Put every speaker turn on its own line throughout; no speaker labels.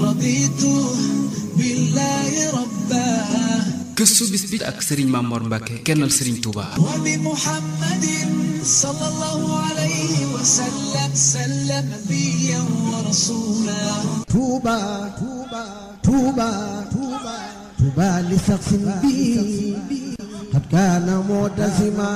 raditu billahi rabba.
gëstu bis bi ak Serigne Mamor Mbacke kennal Serigne Touba.
wa bi Muhammadin sallallahu alayhi wa sallam sallam nabiyyan wa rasulan.
Touba Touba Touba Touba Touba li saxsin bi qad kaana mu'tazima.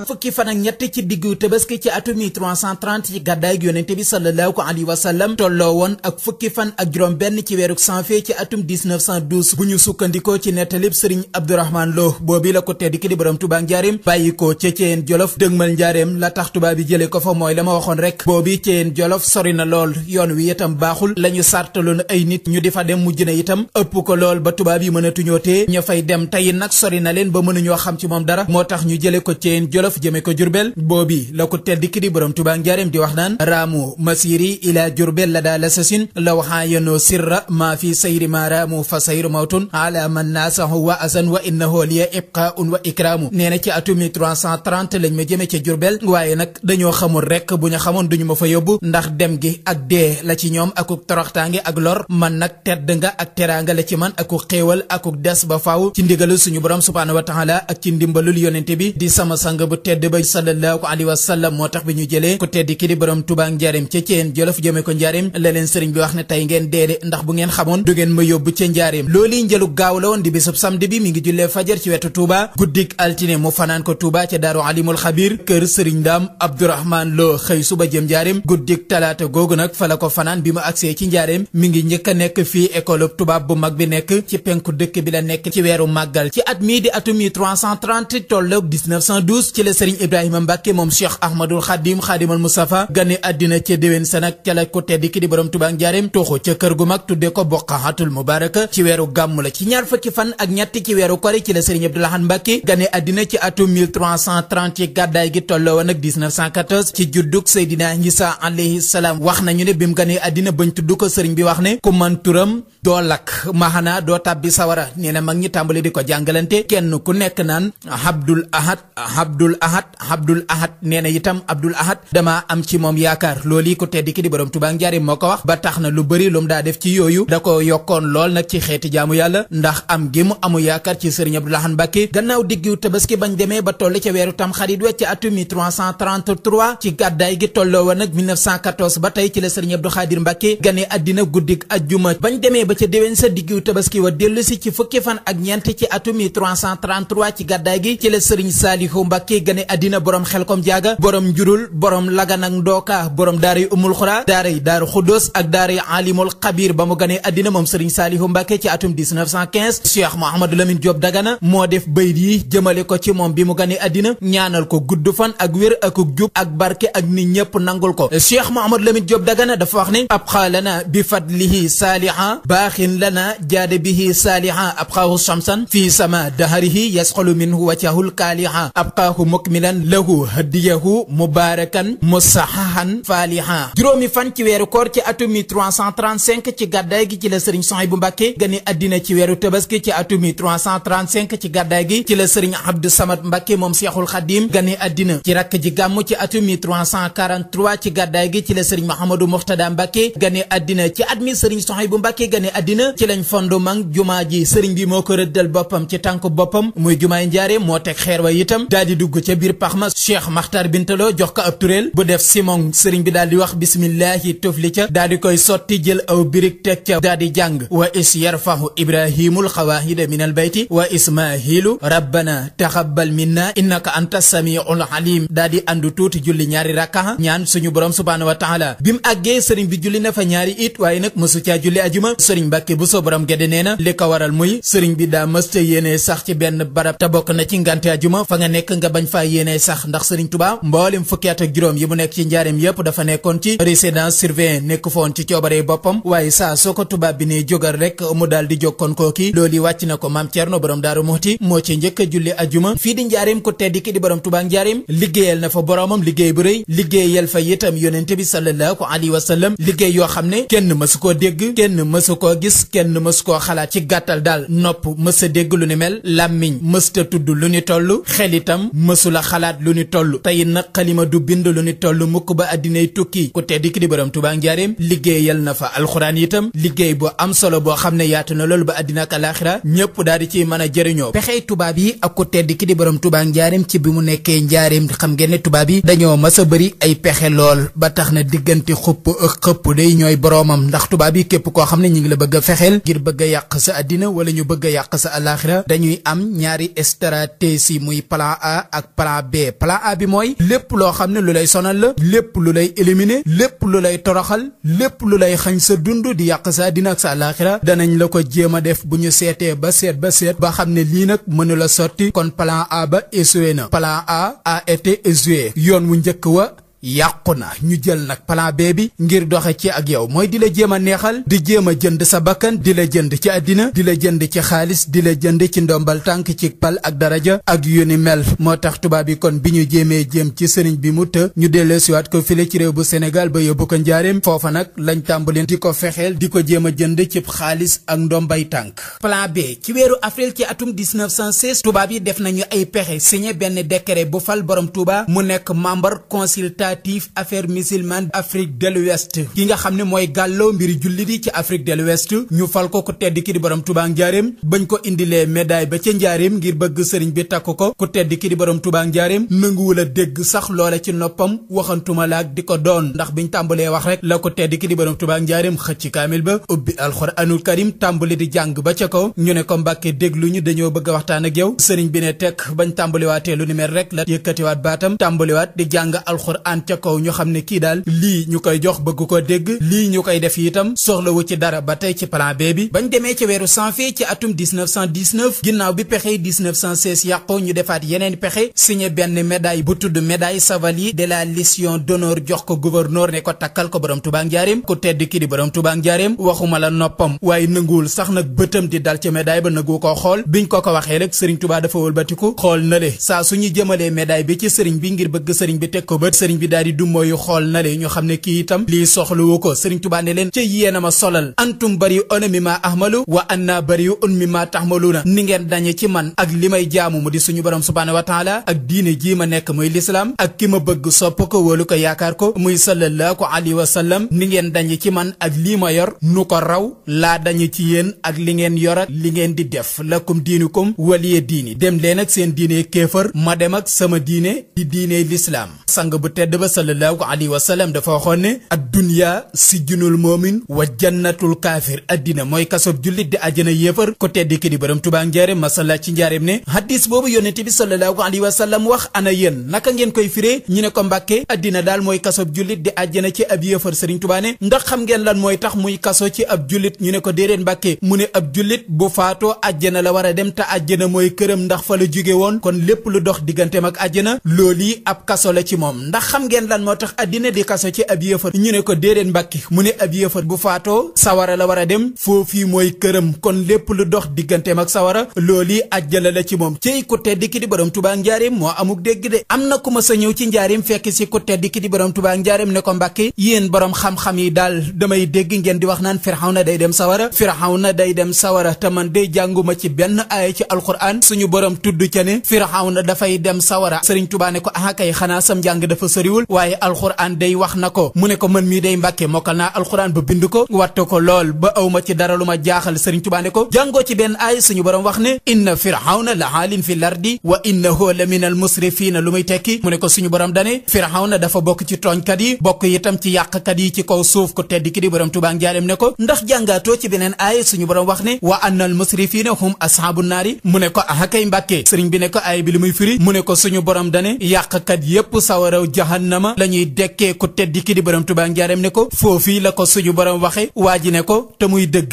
fukki fan ak ñett ci diggu Tabaski ci atum 1330 ci gàddaay gi yonente bi sallallahu alayhi wa sallam tolloo woon ak fukki fan ak juróom benn ci weeru janvier ci atum 1912 bu ñu sukkandikoo ci nettalib sëriñ Abdourahmane Lo boobi la ko tedd ki di borom Touba Njaareem bàyyi ko ca Ceyeen Jolof dëgmal Njaareem la tax Touba bi jële ko fa mooy la ma waxoon rek boobi Ceyeen Jolof sori na lool yoon wi itam baaxul la ñu sartaloon ay nit ñu di fa dem mujj na itam ëpp ko lool ba Touba bi mënatuñoo tee ña fay dem tey nag sori na leen ba mënuñoo xam ci moom dara moo tax ñu jële ko Ceyeen Jolof jëme ko Jurbel boobi la ko tedd ki di borom Touba Njaareem di wax naan raamu masiri ila Jurbel la daa lasasin la waxaayanoo sirra maa fi sayri ma raamu fa sayru mawtun ala man naasahu wa asan wa innahu liya ibqaun wa ikraamu nee na ci atum 1330 lañ ma jëme ca Jurbel waaye nag dañoo xamul rek bu ñu xamoon duñu ma fa yóbbu ndax dem gi ak dee la ci ñoom akuk toroxtaange ak lor man nag tedd nga ak teraanga la ci man akuk xéewal akuk des ba faaw ci ndigalul suñu borom subhaanahu wa taala ak ci ndimbalul yonente bi di sama sang bu tedd ba sallallahu alayhi wa sallam moo tax bi ñu jëlee ku tedd ki di borom Touba Njaareem ca Ceyeen Jolof jëme ko Njaareem la leen sëriñ bi wax ne tey ngeen deede ndax bu ngeen xamoon du ngeen ma yóbbu ca Njaareem loolu njëlu gaaw la woon di bisub samedi bi mi ngi jullee fajar ci wetu Touba guddik altine mu fanaan ko Touba ca Daaru Alimul Xabir kër sëriñ Ndaam Abdourahmane Lo xëy suba jëm Njaareem guddik talaata googu nag fa la ko fanaan bi mu agsee ci Njaareem mi ngi njëkk a nekk fii école tubaab bu mag bi nekk ci penku dëkk bi la nekk ci weeru màggal ci at mii di atum 1330 tolloog 1912 ci la sëriñ Ibrahima Mbacke moom Cheikh Ahmadul Khadim Khadimal Mustafa gane àddina ca déwén sa nag ca la ko tedd ki di borom Touba Njaareem toxu ca kër gu mag tudde ko Boqahatul Mubaraka ci weeru gàmmu la ci ñaar fukki fan ak ñett ci weeru kori ci la sëriñ Abdou Lahad Mbacke gane àddina ci atum 1330 ci gàddaay gi tolloo woon ak 1914 ci juddug Seydina Isa alayhi salaam wax nañu ne bi mu ganee àddina bañ tudd ko sëriñ bi wax ne ku man turam doo lakk maxanaa doo tàbbi sawara nee na mag ñi tàmbali di ko jàngalante kenn ku nekk naan Abdul Ahad Abdul Ahad Abdul Ahad nee na itam Abdul Ahad dama am ci moom yaakaar loolu yi ko tedd ki di borom Touba Njaareem moo ko wax ba tax na lu bëri lu mu daa def ci yooyu da ko yokkoon lool nag ci xeeti jaamu yàlla ndax am gi mu amu yaakaar ci sëriñ Abdou Lahad Mbacke gannaaw diggu Tabaski bañ demee ba toll ca weeru tam xarit wa ci atum 1333 ci gàddaay gi tolloo woon nag 1914 ba tey ci la sëriñ Abdou Khadir Mbacke gane àddina guddik ajjuma bañ demee ba ca déwén sa diggu Tabaski wa dellu si ci fukki fan ak ñeent ci atum 1333 ci gàddaay gi ci la sëriñ Saalihu Mbacke gane àddina borom Xelkom Jaaga borom njurul borom lagan ak ndooka borom daaray umul xuraa daaray daaru xuddoos ak daaray alimul xabir ba mu ganee àddina moom sëriñ Saalihu Mbacke ci atum 1915 Cheikh Mouhamadou Lamine Diop Dagana moo def bayit yi jëmale ko ci moom bi mu ganee àddina ñaanal ko gudd fan ak wér akuk jub ak barke ak nit ñëpp nangul ko Cheikh Mouhamadou Lamine Diop Dagana dafa wax ne abqa lana bi fadlihi saaliha baaxin lana jaade bihi saaliha abqaahu shamsan fi sama daharihi yasxalu minhu wajhahul kaaliha abqaahu mukmilan lahu hadiyahu mubarakan musahahan faaliha juróomi fan ci weeru koor ci atum 1335 ci gàddaay gi ci la sëriñ Souhaïbou Mbacke gane àddina ci weeru Tabaski ci atum 1335 ci gàddaay gi ci la sëriñ Abdou Samad Mbacke moom Cheikhul Khadim gane àddina ci rakk ji gàmmu ci atum 1343 ci gàddaay gi ci la sëriñ Mahamadou Mourtada Mbacke gane àddina ci at mi sëriñ Souhaïbou Mbacke gane àddina ci lañ fondement jumaa ji sëriñ bi moo ko rëddal boppam ci tànk boppam muy jumaay Njaareem moo teg xeer wa itam daal di dugg ca biir pax ma Cheikh Makhtar Bintaloo jox ko ab turéel bu def simon sëriñ bi daal di wax bismillahi tufli ca daal di koy sotti jël aw birig teg ca daal di jàng wa is yarfahu ibrahimul xawaahida min al bayti wa ismahilu rabbana taxabbal minna innaka anta samiul alim daal di àndu tuuti julli ñaari rakkaha ñaan suñu borom subhaanahu wa taala bi mu àggee sëriñ bi julli na fa ñaari it waaye nag mësu caa julli ajuma sëriñ Mbàkke bu so borom gedde nee na li ko waral muy sëriñ bi daa mësta yéene sax ci benn barab te bokk na ci ngante ajuma fa nga nekk nga bañ faa yéene sax ndax sëriñ Tuubaa mboolem fukki at ak juróom yi mu nekk ci njaareem yépp dafa nekkoon ci résidence surveillée nekk foon ci coobaree boppam waaye saa soo ko tubaab bi ne jógal rek mu daal di jokkoon kooki loolu wàcc na ko maam Cerno borom Daaru Muxti moo ci njëkk a julli ajuma fii di njaareem ku tedd ki di borom Tuubaa njaareem liggéeyal na fa boromam liggéey bu rëy liggéeyal fa itam yonente bi sallallahu alayhi wa sallam liggéey yoo xam ne kenn mësu koo dégg kenn mësu ko koo gis kenn mës koo xalaat ci gàttal daal nopp mësa dégg lu ni mel làmmiñ mësta tudd lu ni toll xel itam mësula xalaat lu ni toll tey nag xalima du bind lu ni toll mukk ba addinay tukki ku tedd ki di borom Tuubaa njaareem liggéeyal na fa alxuraan itam liggéey bu am solo boo xam ne yaatu na loolu ba addina ak alaxira ñëpp daal di ciy mën a jëriñoo pexey tubaab yi ak ku tedd ki di borom Tuubaa njaareem ci bi mu nekkee njaareem xam ngeen ne tubaab yi dañoo mas a bëri ay pexe lool ba tax na diggante xupp ak xëpp day ñooy boroomam ndax tubaab yi képp koo xam ne ñu ngi la bëgg a fexeel ngir bëgg a yàq sa addina wala ñu bëgg a yàq sa alaxira dañuy am ñaari stratégie muy plan A ak plan B plan A bi mooy lépp loo xam ne lu lay sonal la lépp lu lay éliminer lépp lu lay toroxal lépp lu lay xañ sa dund di yàq sa addina ak sa alaxira danañ la ko jéem a def bu ñu seetee ba seet ba xam ne lii nag mënu la sotti kon plan A ba échoué na plan A été échoué yoon wu njëkk wa yàqu na ñu jël nag plan B bi ngir doxe ci ak yow mooy di la jéem a neexal di jéem a jënd sa bakkan di la jënd ci àddina di la jënd ci xaalis di la jënd ci ndombal tànk ci pal ak daraja ak yu ni mel moo tax tubaab yi kon bi ñu jéemee jéem ci sëriñ bi mu të ñu dellee siwaat ko file ci réew bu Sénégal ba yóbbu ko njaareem foofa nag lañ tàmbaleen di ko fexeel di ko jéem a jënd ci xaalis ak ndombay tànk plan B ci weeru avril ci atum 1916 tubaab yi def nañu ay pexe signé benn décret bu fal borom Touba mu nekk membre consultatif affaires musulmanes Afrique de l'Ouest ki nga xam ne mooy gàlloo mbiri jullit yi ci Afrique de l'Ouest ñu fal ko ku tedd ki di borom Touba njaareem bañ ko indilee médaille ba ca njaareem ngir bëgg sëriñ bi takk ko ku tedd ki di borom Touba njaareem nanguwul a dégg sax loola ci noppam waxantuma laak di ko doon ndax biñ tàmbalee wax rek la ku tedd ki di borom Touba njaareem xëcc kaamil ba ubbi alxuraanul karim tàmbali di jàng ba ca kaw ñu ne ko Mbàkke déglu ñu dañoo bëgg a waxtaan ak yow sëriñ bi ne tekk bañ tàmbaliwaatee lu ni mel rek la yëkkatiwaat baatam tàmbaliwaat di jàng alxuraan ca kaw ñu xam ne kii daal lii ñu koy jox bëgg ko dégg lii ñu koy def itam soxlawu ci dara ba tey ci plan B bi bañ demee ci weeru janvier ci atum 1919 ginnaaw bi pexe 1916 yàqoo ñu defaat yeneen pexe signé benn médaille bu tudd médaille chevalier de la Légion d'honneur jox ko gouverneur ne ko takkal ko borom Touba njaareem ku tedd ki di borom Touba njaareem waxuma la noppam waaye nanguwul sax nag bëtam di dal ci médaille ba nangu ko xool biñ ko waxee rek sëriñ Touba dafa wëlbatiku xool na le saa suñu jëmalee médaille bi ci sëriñ bi ngir bëgg sëriñ bi teg ko bët sëriñ bi daal di dummóoyu xool na le ñu xam ne kii itam lii soxlawu ko sëriñ Touba ne leen ca yéena ma solal antum bari on mi ma ahmalu wa anna bari un mi ma taxmaluna ni ngeen dañe ci man ak li may jaamu mu di suñu borom subhaanahu wa taala ak diine jii ma nekk muy lislaam ak ki ma bëgg sopp ko wóolu ko yaakaar ko muy sallallahu alayhi wa sallam ni ngeen dañe ci man ak lii ma yor nu ko raw laa dañe ci yéen ak li ngeen yor ak li ngeen di def lakum diinukum waliya diini dem leen ak seen diine kéefër ma dem ak sama diine di diine lislaam sang bu tedd ba sallallahu alayhi wa sallam dafa waxoon ne ad dunya sijnul moomin wa jannatul kaafir addina mooy kasob jullit di àjjana yéefar ko tedd ki di borom Touba njaareem masala ci njaareem ne hadis boobu yonent bi sallallahu alayhi wa sallam wax ana yéen naka ngeen koy firee ñu ne ko Mbàkke addina daal mooy kasob jullit di àjjana ci ab yéefar sëriñ Touba ne ndax xam ngeen lan mooy tax muy kaso ci ab jullit ñu ne ko déedéet Mbàkke mu ne ab jullit bu faatoo àjjana la war a dem te àjjana mooy këram ndax fa la jóge woon kon lépp lu dox digganteem ak àjjana loolu ab kaso la ci moom ndax xam ngeen lan moo tax addina di kaso ci ab yéefar ñu ne ko déedéet Mbàkke mu ne ab yéefar bu faatoo sawara la war a dem foofii mooy këram kon lépp lu dox digganteem ak sawara loolu àjjana la ci moom cey ku tedd ki di borom Touba njaareem moo amuk dégg de am na ku ma sa ñëw ci njaareem fekk si ku tedd ki di borom Touba njaareem ne ko Mbàkke yéen borom xam-xam yi daal damay dégg ngeen di wax naan Firawna day dem sawara Firawna day dem sawara te man day jànguma ci benn aaya ci alquran suñu borom tudd ca ne Firawna dafay dem sawara sëriñ Touba ne ko ah kay xanaa sam njàng dafa soriwul waaye alquran day wax na ko mu ne ko man mii day Mbàkke mokkal naa alquran ba bind ko watte ko lool ba awma ci dara lu ma jaaxal sëriñ Touba ne ko jàngoo ci benn aaya suñu borom wax ne inna Firawna la aalin fi lardi wa innahu la min al musrifina lu muy tekki mu ne ko suñu borom dane Firawna dafa bokk ci tooñkat yi bokk itam ci yàqkat yi ci kaw suuf ko tedd ki di borom Touba njaareem ne ko ndax jàngaatoo ci beneen aaya suñu borom wax ne wa anna al musrifina hum ashabu naari mu ne ko ah kay Mbàkke sëriñ bi ne ko aaya bi lu muy firi mu ne ko suñu borom dane yàqkat yépp sawaraw jahannama la ñuy dekkee ko tedd ki di borom Touba njaareem ne ko foofii la ko suñu borom waxe waa ji ne ko te muy dëgg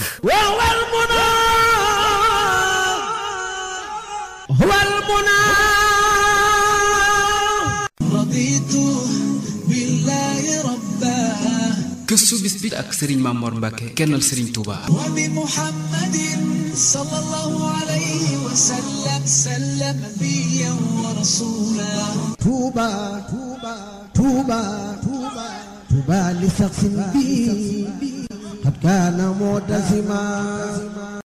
gëstu bis bi ak Serigne Mamor Mbacke kennal Serigne Touba.
wa bi Muhammadin sallallahu alayhi wa sallam nabiyyan wa rasulan.
Touba Touba Touba Touba Touba li sax bi قد كان معتزما